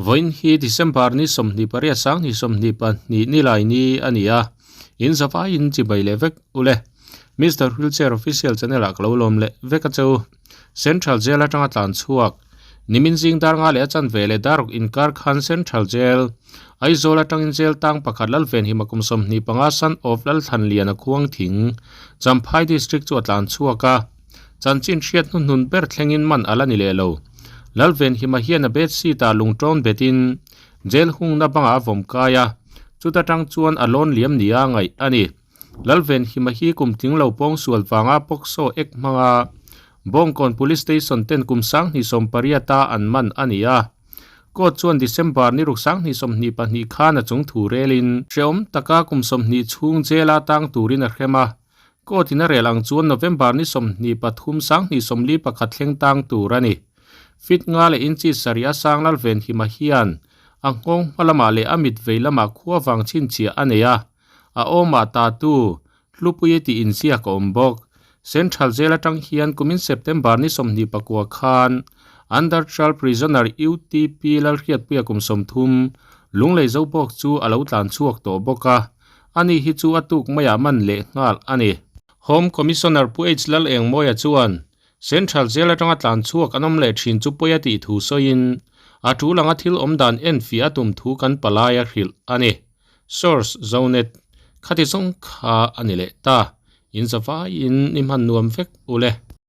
Vawiin hi December ni 28 sang 22 nilai ni a ni a, in zavaiin chibai leh vek u le. Mister Wheelchair Official channel ah ka lo lawm leh vek a che u. Central Jail atanga tlan chhuak Nimin zing dar nga leh a chanve leh dar ruk inkar khan Central Jail, Aizawl atangin jail tang pakhat Lalvenhima kum 25 son of Lalthlanliana Khuangthing, Champhai District chu a tlan chhuak a. Chanchin hriat hnuhnun ber thlengin man a la ni leh lo. Lalvenhima hian a bed sheet ah lungṭawn betin jail hungna bangah a vawm kai a, chuta tang chuan a lawn liam nia ngaih a ni. Lalvenhima hi kum tling lo pawngsual vanga POCSO Act hmanga Bawngkawn Police Station ten kum 2018 a an man a ni a. Court chuan December ni ruk 2022 khan a chung thu relin hrehawm taka kum 20 chhung jail-a tang turin a hrem a. Court in a rel ang chuan November ni 23 2041 thleng tang tur a ni. Fit nga leh inchi sarih a sang Lalvenhima hian a nghawng hma lamah leh a mit vei lamah khua vang chhinchhiah a nei a. A awmah tatu Hlupuia tih inziak a awm bawk. Central Jail atang hian kumin September ni 29 khan Under Trial Prisoner UTP Lalhriatpuia kum 30 Lunglei Zobawk chu a lo tlan chhuak tawh bawk a, ani hi chu a tuk maiah man leh nghal a ni. Home Commissioner Pu H Lalengmawia chuan Central Jail atanga tlan chhuak an awm leh thin chu pawi a tih thu sawiin a tul anga thil awm dan enfiah a tum thu kan palai a hrilh a ni. Source, Zonet, Khati zawng kha a ni leh ta. In zavaiin i hman nuam vek u le.